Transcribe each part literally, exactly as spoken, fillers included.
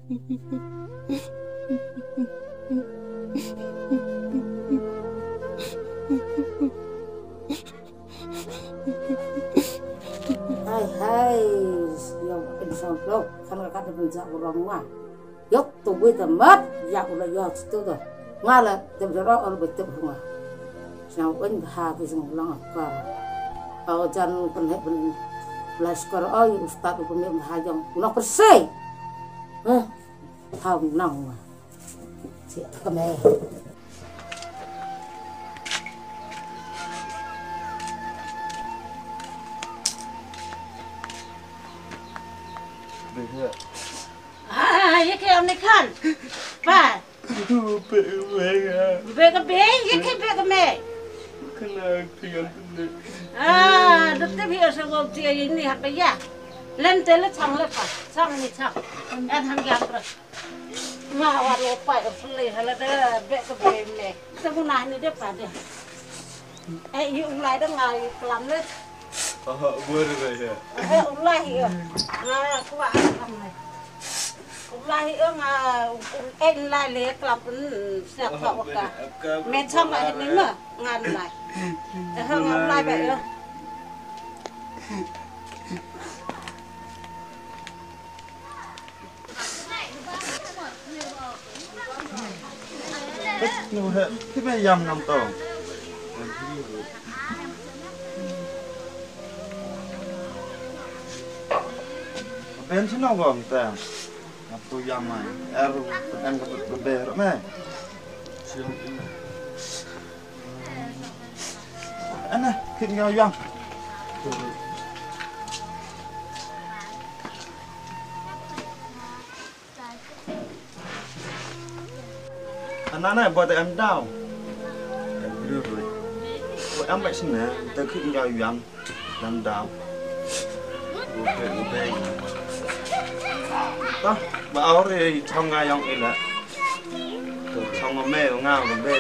Hai hai, ïa u pynshong blok, kan ka kat da pynjah u rong nga. Ïoh tu wei da mat, ïa u la ïoh tu da. Nga la tip da rong, ol ba tip nga. Sngewbha ha tu jong lang akar. Au jan kan hep ben. Blai skor oi, ustad u pynïap ha jong. Nok persei. Hah? Thaw nang. Siap ka me. Ah, ye ke am ne khan. Pa. Be ka be, ye ke be ka me. Ah, da te bi asa wo ti ye ni ha ka ya. Len te le chang le pa. Chang ni chang. An ham yang ra. Nga wan u pai u sli hala de bek ke bek me. Te guna ni de pa de. Eh, yu u lai de nga yu klam le. Aha, buat apa ya? Eh, u lai yu. Nga kuat klam le. U lai yu nga, eh, u lai le klam pun siap pa waka. Me chang ba ni ma ngan lai. Eh, nga u lai ba yu. Phi ba ïam ngam to. Ben sino gom ta. Ngam to ïam mai. Er en ka be ro me. Ana, kit nga ïam. Ana na ba ta em daw. Em briew ruh. Ba em ba sini, ta khit ïa u yang. Em daw. Ruh, ruh, ruh. Ta, ba aur i chong nga yong ila. Tu chong nga me nga nga be.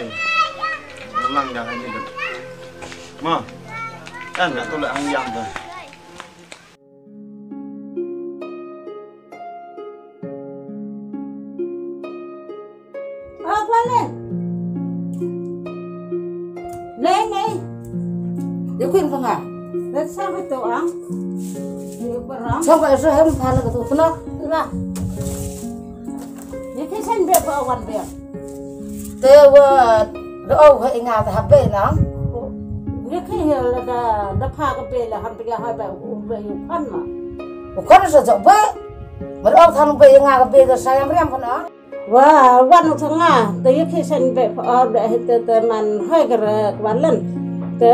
Lang dah ni. Ma. Kan nga tu la ang yang ta. Ơ, qua lên. Lên đi. Để quên không à? Để sao phải tổ ong? Sao phải sao em phá là cái tổ nó? Là. Để cái sen bếp vào quán bếp. Te wa da o ha i nga ta ha be na. Ye ki he la da da pha ka be la han pya ha ba u be u khan ma. U khan sa jok be. Ma da o than be nga ka be da sa yam riam khan a. Wa wan u tha nga te ye ki sen be pha o da he te te man hai ka ra kwan len. Te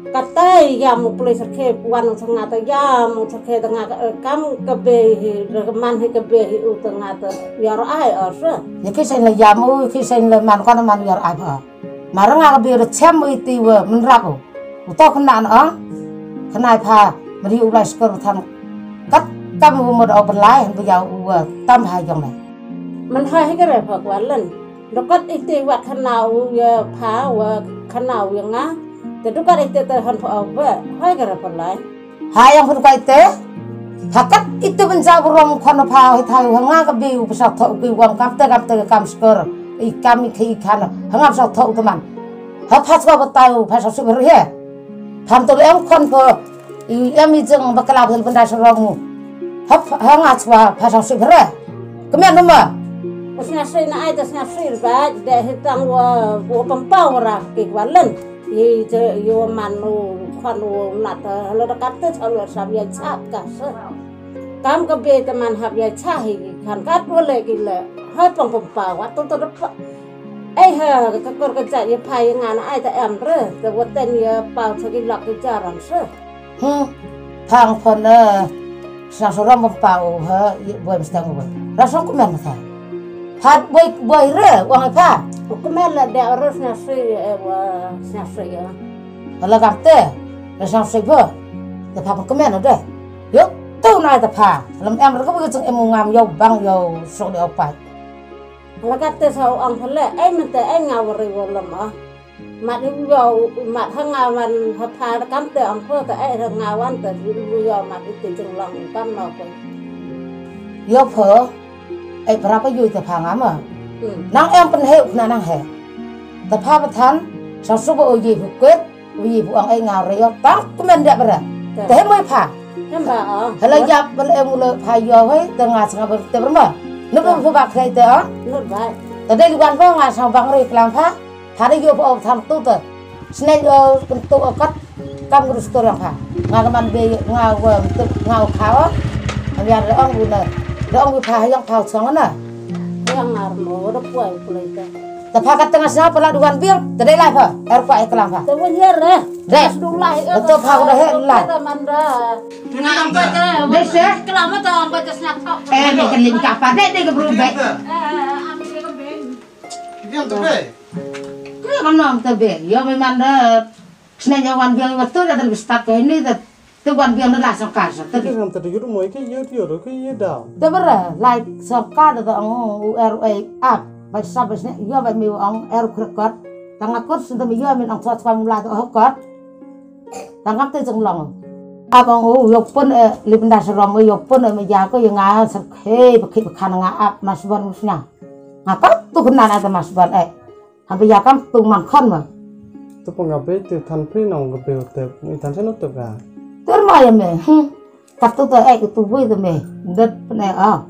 Katai ïam u police rkhe wan u tha nga ta ïam u tha khe ta nga ka, eh, kam ka be hi re ka man hi ka be hi u ta nga ta ïar ai or sa. Ye ki sen la ïam u, ye ki sen la man kwan man ïar ai pha. Ma ra nga ka be re chem u iti wa man rak u. U to khna na ong. Khna pha mari u lai skor than. Kat kam u mo da o ban lai han ba ïa u wa tam ha jong na. Man ha hi ka re pha kwan len. Dukat ite wat khana u ya pha wa khana u ya nga. Te dukat ite te han pha wa hoi ka ra pha lai. Ha yang pha dukat ite. Ha kat ite ban sa burom khana pha hoi thai wa nga ka bi u pha sa tho u bi wam kam te kam te kam skor. I kam i khi i khana. Ha nga pha sa tho u teman. Ha pha sa ba tai u pha sa su ber he. Pham to em khon pha. I em i jeng ba kala bhel bendai sa rong u. Ha pha nga sa pha sa su ber he. Kmen ma. Sñiawsih na ai ta sñiawsih ba de hi tang wa wa pam pa wa ra ki wa len. Ye je yo man u kwan u na ta halo da kat te halo sa bia cha ka sa. Kam ka be ta man ha bia cha hi ki khan kat wa le ki le. Ha pam pam pa wa to to da pa. Ei ha ka kor ka ja ye phai nga na ai ta em re. Ta wa ten ye pa cha ki lak ki ja ram sa. Hmm. Phang phon eh. Sñiaw sa ram pam pa u ha ye boi mstang u. Rasong kmen ma sa. Phat boi boi re wang ai pha. Kmen la de ro sñiawsih eh wa sñiawsih eh. Ala kam te. Rasong sih pha. Te pha kmen de. Yo tu na te pha. Lam em re ka boi jeng em u ngam yo bang yo sok de opai. Ala kam te sa u ang pha le ai men te ai nga wa re wa lam ah. Mat i u yo mat ha nga wan ha pha kam te ang pho te ai ha nga wan te i u yo mat i te jing long kam no ko. Yo pho. Ai para pa yu te pha nga ma. Hmm. Nang em pen he na nang he. Te pha pa than, sang su ba o ye bu kwet, o ye bu ang ai nga re yo, tang kumen dia bara. Te. Te he mo pha. Hem ba, oh. Hala yap bal em u le pha yo he, te nga sang ba te berma. Nut ba ba khlei te, oh. Nut ba. Te dei luan ba nga sang bang re klam pha. Pha dei yo ba o than tu te. Snei yo ken tu o kat. Kam ngu stor yang pha. Nga ka man be nga wa tu nga wa kha wa. Am ya da ong bu na. Da ong bu pha ha yang pha chong na. Yang ngar mo da poi pulai ta. Ta pha kat tengah sa pala duan biang. Ta dei lai pha. Er pa eklang pha. Ta wan ya re. Dei. As du lai. Betul pha udah he lai. Ta man da. Dei se. Kelam ta ong ba ta snak thok. Eh, ni kan lim ka pha dei dei ka bru be. Eh, am ni ka be. Biang ta be. Kre kam nong ta be. Yo me man da. Sne nya wan biang wa tu da dan start ko ini da tu wan biang da la song ka sa tu. Ki ngam ta yut mo ki yut yut ki yut da. Te bara lai song ka da da ong u er u ei ap. Bai sa bai sne yo bai mi ong er u kre kot. Tang akot sen da mi yo min ong sa sa mu la da ho kot. Tang ngam te jeng long. Ap ong u yo pun e li benda sa rom yo pun e me ja ko yo nga sa khe ba khe ba khan nga ap mas bon mus nya. Nga ka tu kena na da mas bon e. Haba ïa kam tu man khon ma. Tu pang ga be tu than pri nong ga be te. Ni than seno tu ga. Ter ma ya me. Hmm. Ka tu tu ek tu bui tu me. Det pne a.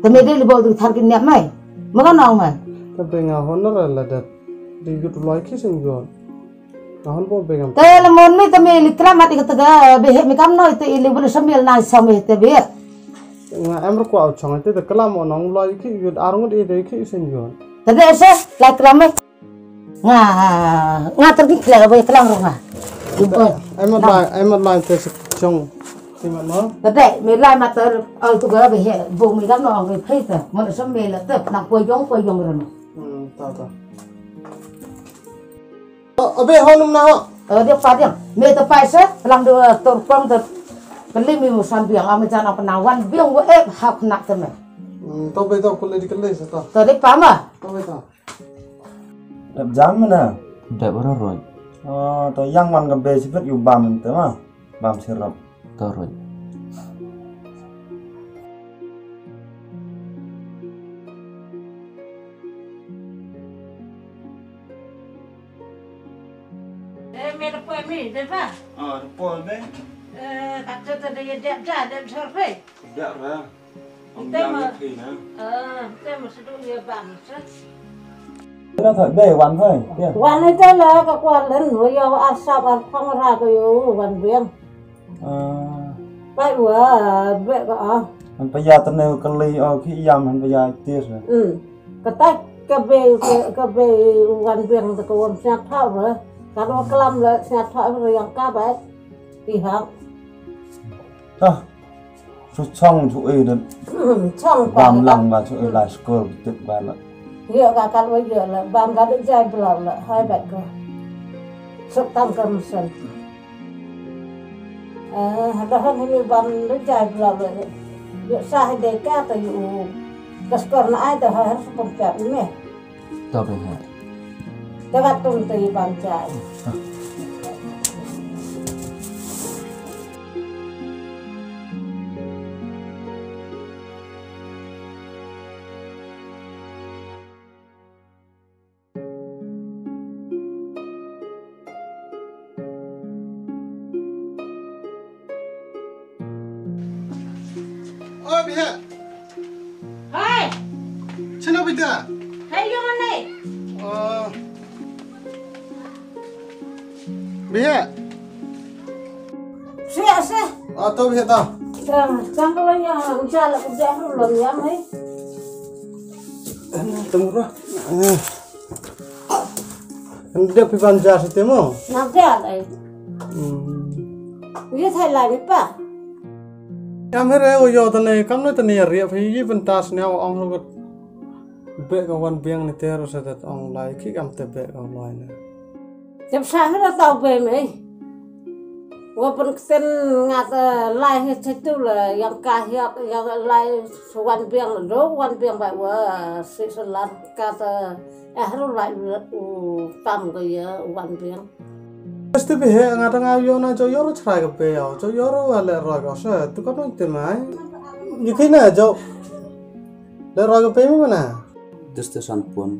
Te me de li bo tu than ki niap mai. Ma ka nong mai. Ka be nga hon la la det. Di yut loi ki sen gon. Nga hon bo be ngam. Te le mon mi te me li kra ma ti ka te ga be he me kam noi te i li bo le sambil na sa me te be. Nga em ru kwa chong te te klam o nong loi ki yut ar ngut i de ki sen gon. Te de se la kra me. Nga, nga ter ki khleh ba klang rong nga. Em mat lai, em mat lai te sik chong. Ti mat no. Tade me lai mat ter al tu ga be he bo me gam no be phai ta. Mo sam me la te nang poi jong poi jong ren. Hmm, ta ta. Abe ho num na ho. Dia pa dia. Me te pai se lang do tor kong te. Kali mi mu sam biang ame jan apa na wan biang wo ek hak nak te me. Hmm, to be to kuli di kuli se to. Tade pa ma. To be to. Dep jam mana? Dep raroi. Oh, to yang man ka be sipet yu bam te ma. Bam sirap. Taroi. Eh, me da poi me, da ba? Ah, da poi me. Eh, kata tadi ya dep ja, dep survey. Dep ra. Ong jam ïa phi na. Ah, te ma sdang ïa ban sa. Ina thoi be wan thoi. Wan ite la ka kwar len wa ïa wa arsap arpang ra ka ïa wan biang. Ah. Pai wa be ka ah. Han pa ïa tene ka lei o ki ïam han pa ïa tir. Hmm. Ka tai ka be ka be wan biang ka wan sñiat thaw ra. Ka do klam la sñiat thaw ra yang ka bai. Ti hak. Ah. Su chong su e dan. Chong bam lang ba su e la skor tip ba la. Ye ka kal wa ye la bam ka de jai bla la hai ba ka. Sok tam ka mesen. Eh, hada han ni bam de jai bla la. Ye sa hai de ka ta yu. Ka skor na ai da hai su pom ka me. Tau pynheh. Te ka tung te i ban jai. Oi, bihe. Hai. Chino bida. Hai, yo mane. Oh. Bihe. Sia, sia. Oh, to bihe to. Chang, chang ko ya, uja la, uja ru lo ya mai. Ana, tunggu. Nda phi ban ja site mo? Na ja lai. Hmm. Ye thai lai mi pa. Yam here o yo tane kam ne tane ri phi yi ban tas ne ong ro. Be ka wan biang ni te ro sa tat ong lai ki kam te be ka lai ne. Jab sa hira tau be me. Wa pun ksen nga ta lai he chetu la yang ka hiak yang lai wan biang do wan biang bai wa si selan ka ta eh ru lai u tam ka ya wan biang. Pasti be he nga ta nga yo na jo yo ro chrai ka be yo jo yo ro wa le ro ka sa tu ka no te mai. Ni kina jo. Da roi ka bei ma bana. Tiste Sanpun,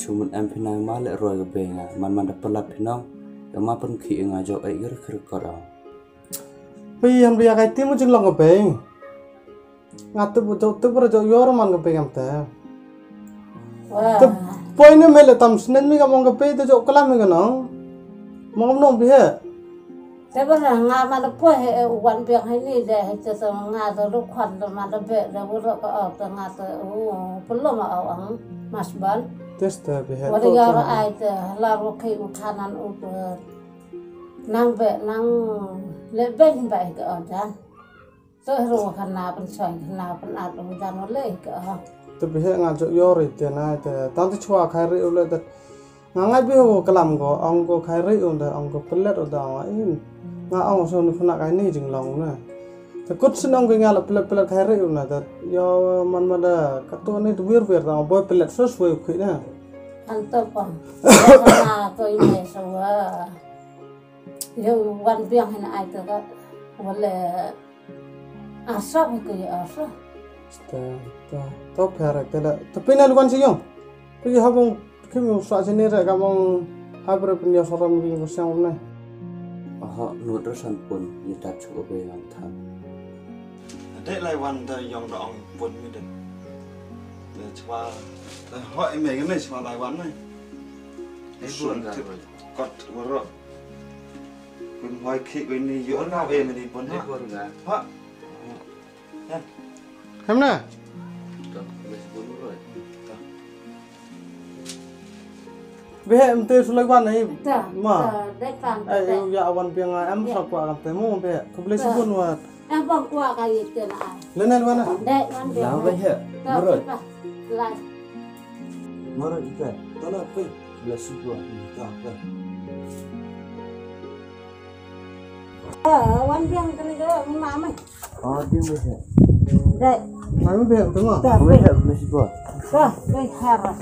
chumun em phi na ma le roi ka bei nga, man man da palat phi nong, ka ma pun khi nga jok ai gir kir kor au. Phi han bia kai timu jinglong ka bei. Nga tu bu jok tu bu jok yor man ka bei ngam te. Te poi ne me le tam snen mi ka mong ka bei te jok kalam mi ka nong. Mong nong bi he. Te ba nga ma da poi he wan biang he ni de he te so nga da ru kwan da ma da be da bu ro ka o te nga te u pelo ma o ang mas ban. Tiste bi he. Wa da ya ra ai te la ro kai u kanan u pe nang be nang le ben ba he ka o dan. To ro khana pen soi khana pen at u dan le ka. Te bi he nga jok yor i te na te tang te chwa khai ri u le te. Nga ngai bi ho kalam ko ong ko khai ri u da ong ko pelet u da ong in. Nga ong so ni khana kai ni jinglong na. Te kut sin ong ko nga la pelet pelet khai ri u na te yo man ma da ka to ni te wir wir da ong boi pelet so soi u khi na. An to pa. Khana to i me so wa. Yo wan biang hina ai to ka. Wa le Asap hi ke asap. Te te to pher te da. Te pina lukan si yong. Pi ha bong kim sa sini re ka bong ha bre pin yo sorom ki ko siang ne. Aha, nut re Sanpun ni ta chu be yang than. Dek lai wan da yong da ong pun mi den. Da chwa da ho i me ne chwa lai wan ne. Ai bun ga. Kot waro. Kun hoi khi kun ni yo na be mi ni pun ha. Ai bun ga. Ha. Hem na? Be em te sulai wan ai. Ma. Ai ya wan piang em sa kwa kam te mo be. Khublei shibun wa. Em bang kwa ka ye te na ai. Le na wan na. Dek wan be. La ba he. Murut. Lai. Murut ita. Tala pe. Khublei shibun. Ta pe. Wan biang kali ga ma mai. Oh, dia mesti. Dek. Mami be tu ma. Mesti buat. Dah, dah harap.